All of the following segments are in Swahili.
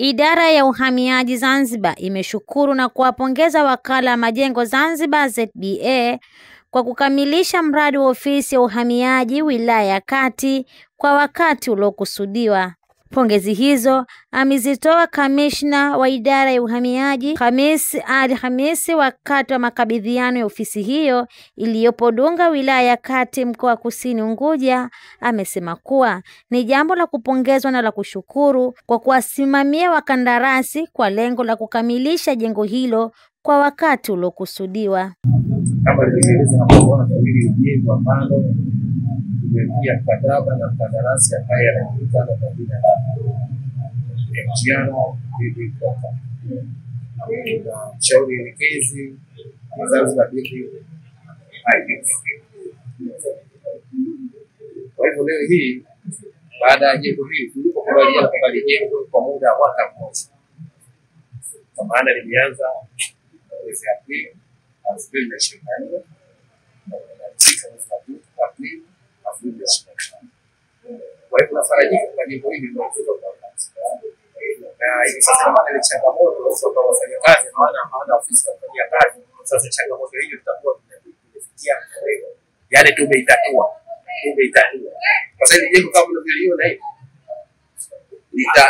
Idara ya Uhamiaji Zanzibar imeshukuru na kuwapongeza Wakala wa Majengo Zanzibar ZBA kwa kukamilisha mradi wa ofisi ya uhamiaji wilaya ya Kati kwa wakati uliokusudiwa. Pongezi hizo amezitoa kamishna wa idara ya uhamiaji Khamis Ali Khamis wakati wa makabidhiano ya ofisi hiyo iliyopo Dunga wilaya ya Kati mkoa wa Kusini Unguja. Amesema kuwa ni jambo la kupongezwa na la kushukuru kwa kuwasimamia wakandarasi kwa lengo la kukamilisha jengo hilo kwa wakati uliokusudiwa. Kama nilivyoeleza hapo awali, hili jengo ambalo tumeingia mkataba na mkandarasi ambaye anajulikana kwa jina la MGR Building Company, mshauri elekezi Zanzibar Building IDF. Kwa hivyo leo hii baada ya jengo hili tulipokubaliana kwamba lijengwe kwa muda wa mwaka mmoja, kwa maana limeanza mwezi Aprili 2024 na kumalizika mwezi Aprili 2025. Kwa hivyo nafarajika kwa jengo hili linalokuja kwa wakati. Na hivi sasa maana ile changamoto sio kwa wafanyakazi, maana hawana ofisi za kufanyia kazi. Sasa changamoto hiyo tutakuwa tumefikia leo, yaani tumeitatua. Kwa sababu jengo kama mnavyoliona hivi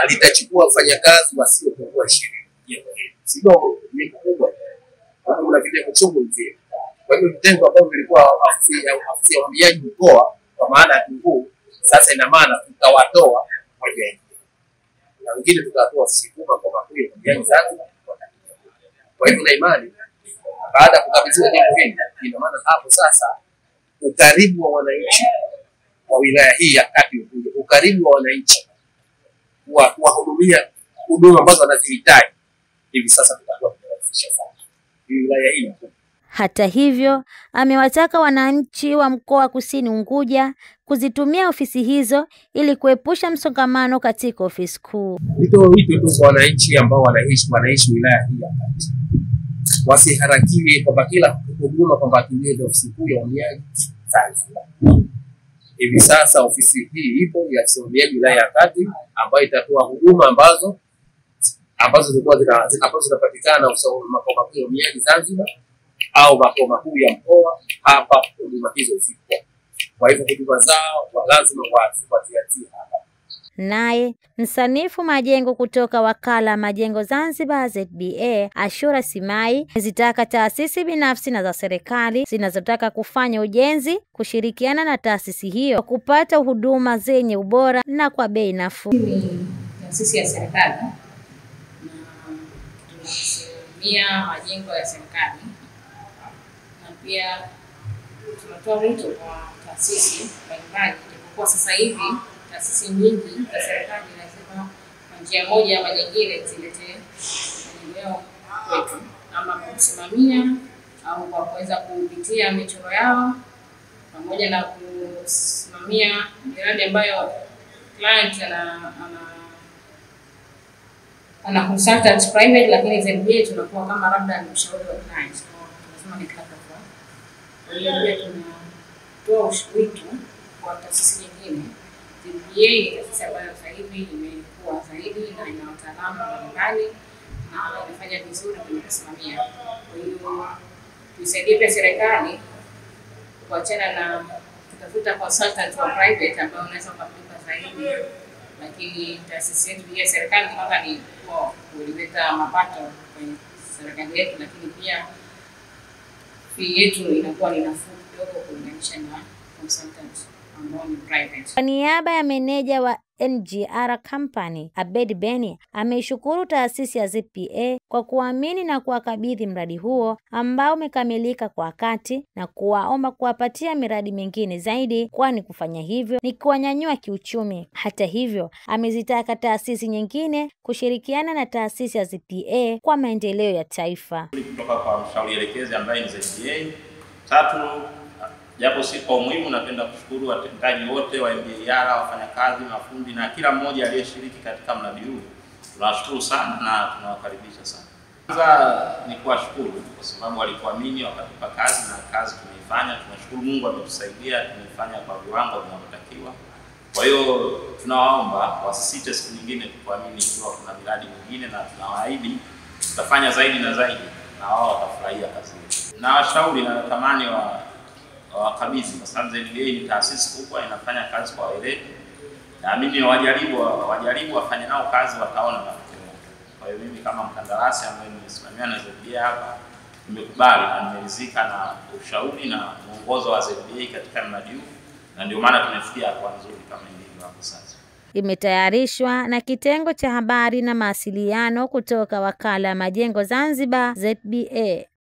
litachukua wafanyakazi wasiopungua 20. Jengo hili si dogo, ni kubwa. Kuna vitengo chungu nzima. Kwa hiyo vitengo ambavyo vilikuwa ofisi ya uhamiaji mkoa kwa maana ya Tunguu, sasa ina maana tutawatoa moja na wengine tutawatoa ofisi kubwa kwa makuu ya uhamiaji Zanzibar. Kwa hivyo na imani baada ya kukabidhiwa jengo hili, ina maana hapo sasa ukaribu wa wananchi wa wilaya hii ya Kati Unguja, ukaribu wa wananchi wa kuwahudumia huduma ambazo wanazihitaji hivi sasa tutakuwa tumerahisisha sana wilaya hii. Hata hivyo, amewataka wananchi wa mkoa wa Kusini Unguja kuzitumia ofisi hizo ili kuepusha msongamano katika ofisi kuu. Nitoe wito tu kwa wananchi ambao wanaishi wilaya hii ya Kati, wasiharakiwe kwamba kila huduma kwamba atumie ofisi kuu ya uhamiaji Zanzibar. Hivi sasa ofisi hii ipo ya uhamiaji wilaya ya Kati ambayo itatoa huduma ambazo zilikuwa zinapatikana makao makuu ya uhamiaji Zanzibar au makao makuu ya mkoa. Hapa huduma hizo zipo. Kwa hivyo huduma zao lazima wazianzie hapa. Naye msanifu majengo kutoka Wakala Majengo Zanzibar ZBA Ashura Simai zitaka taasisi binafsi na za serikali zinazotaka kufanya ujenzi kushirikiana na taasisi hiyo kupata huduma zenye ubora na kwa bei nafuu. Ni taasisi ya serikali na tunasimamia majengo ya serikali, na pia tunatoa wito kwa taasisi mbalimbali, japokuwa sasa hivi taasisi nyingi za serikali lazima kwa njia moja ama nyingine zilete maendeleo kwetu, ama kusimamia au kwa kuweza kupitia michoro yao pamoja na kusimamia miradi ambayo client ana consultant private, lakini ZBA tunakuwa kama labda ni mshauri wa client, tunasema ni platform. Kwa hiyo pia tunatoa wito kwa taasisi nyingine. ZBA ni taasisi ambayo sasa hivi imekuwa zaidi na ina wataalamu mbalimbali na inafanya vizuri kwenye kusimamia. Kwa hiyo tuisaidie pia serikali kuachana na kutafuta consultant wa private ambao unaweza kumlipa zaidi, lakini taasisi yetu ya serikali kwanza ni kwa kuleta mapato kwenye serikali yetu, lakini pia fee yetu inakuwa ni nafuu kidogo kulinganisha na consultant ambao ni private. Kwa niaba ya meneja wa NGR Company Abed Beni ameishukuru taasisi ya ZPA kwa kuamini na kuwakabidhi mradi huo ambao umekamilika kwa wakati na kuwaomba kuwapatia miradi mingine zaidi, kwani kufanya hivyo ni kuwanyanyua kiuchumi. Hata hivyo, amezitaka taasisi nyingine kushirikiana na taasisi ya ZPA kwa maendeleo ya taifa. Kutoka kwa mshauri elekezi ambaye ni ZPA. Tatu, japo si kwa umuhimu, napenda kushukuru watendaji wote wa MBAR, wafanyakazi, mafundi na kila mmoja aliyeshiriki katika mradi huu. Tunawashukuru sana na tunawakaribisha sana. Kwanza ni kuwashukuru kwa sababu walituamini wakatupa kazi na kazi tumeifanya. Tunashukuru Mungu ametusaidia, tumeifanya kwa viwango vinavyotakiwa. Kwa hiyo tunawaomba wasisite siku nyingine kutuamini ikiwa kuna miradi mingine, na tunawaahidi tutafanya zaidi na zaidi, na wao watafurahia kazi hiyo. Na washauri na natamani wakabidhi, kwa sababu ZBA ni taasisi kubwa inafanya kazi kwa weledi. Naamini wajaribu wafanye nao kazi, wataona matokeo. Kwa hiyo mimi kama mkandarasi ambaye nimesimamia na ZBA hapa nimekubali na nimeridhika na ushauri na mwongozo wa ZBA katika mradi huu, na ndio maana tumefikia hatua nzuri kama ilivyo hapo sasa. Imetayarishwa na kitengo cha habari na mawasiliano kutoka Wakala Majengo Zanzibar ZBA.